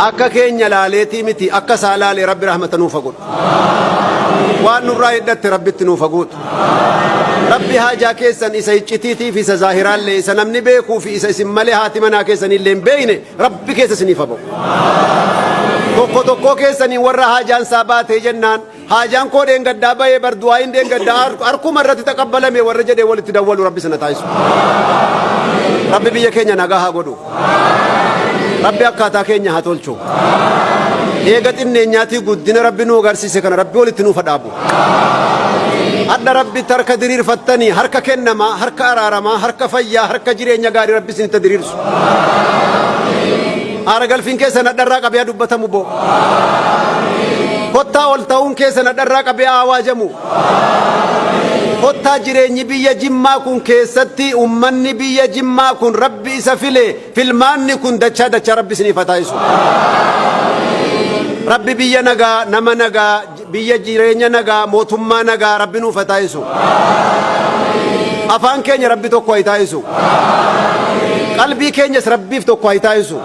Akka keenya laaleetii miti, akka isaa laalee Rabbi rahmata nuuf haa godhu. Waan nurraa hidhatte Rabbitti nuuf haa guutu. Rabbi haajaa keessan isa iccitiitii fi isa zaahiraallee, isa namni beekuu fi isa isin malee haati manaa keessanillee hin beekne, Rabbi keessa isiniif haa ba'u. Tokko tokkoo keessanii warra haajaan isaa baatee jennaan, haajaan koo dheengaddaa bahee bar, du'aayin dheengaddaa harkuma irratti taqabbalame warra jedhee walitti dawwalu Rabbi sana taasisu. Rabbi biyya keenya nagaa haa godhu. Rabbi akkaataa keenya haa tolchu. Eega xinneenyaatii guddina Rabbi nu agarsiise kana Rabbi walitti nuuf haa dhaabu. Hadha Rabbitti harka diriirfattanii, harka kennamaa, harka araaramaa, harka fayyaa, harka jireenya gaarii Rabbi isinitti diriirsu. Haara galfiin keessan hadharraa qabee haa dubbatamu boo. Kottaa ol ta'uun keessan hadharraa qabee haa awaajamu. Kottaa jireenyi biyya Jimmaa kun keessatti ummanni biyya Jimmaa kun Rabbi isa file, filmaanni kun dachaa dachaa Rabbi isiniif haa taasisu. Rabbi biyya nagaa, nama nagaa, biyya jireenya nagaa, mootummaa nagaa Rabbi nuuf haa taasisu. Afaan keenya Rabbi tokko haa taasisu. Qalbii keenyas Rabbiif tokko haa taasisu.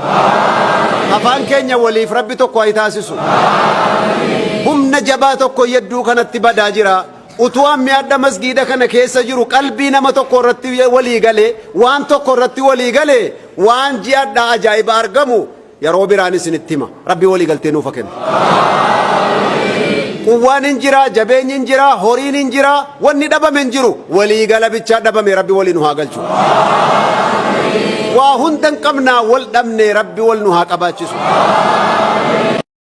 Afaan keenya waliif Rabbi tokko haa taasisu. Humna jabaa tokko yedduu kanatti badaa jira. Utuu ammi adda masgiida kana keessa jiru qalbii nama tokko irratti walii galee, waan tokko irratti walii galee, waan ji'adhaa ajaa'iba argamu yeroo biraan isinitti hima. Rabbi walii galtee nuuf haa kennu. Quwwaan hin jira, jabeenyi hin jira, horiin hin jira, wanni dhabame hin jiru. Walii gala bichaa dhabame, Rabbi walii nu haa galchu. Waa hunda hin qabnaa, wal dhabne, Rabbi wal nu haa qabaachisu.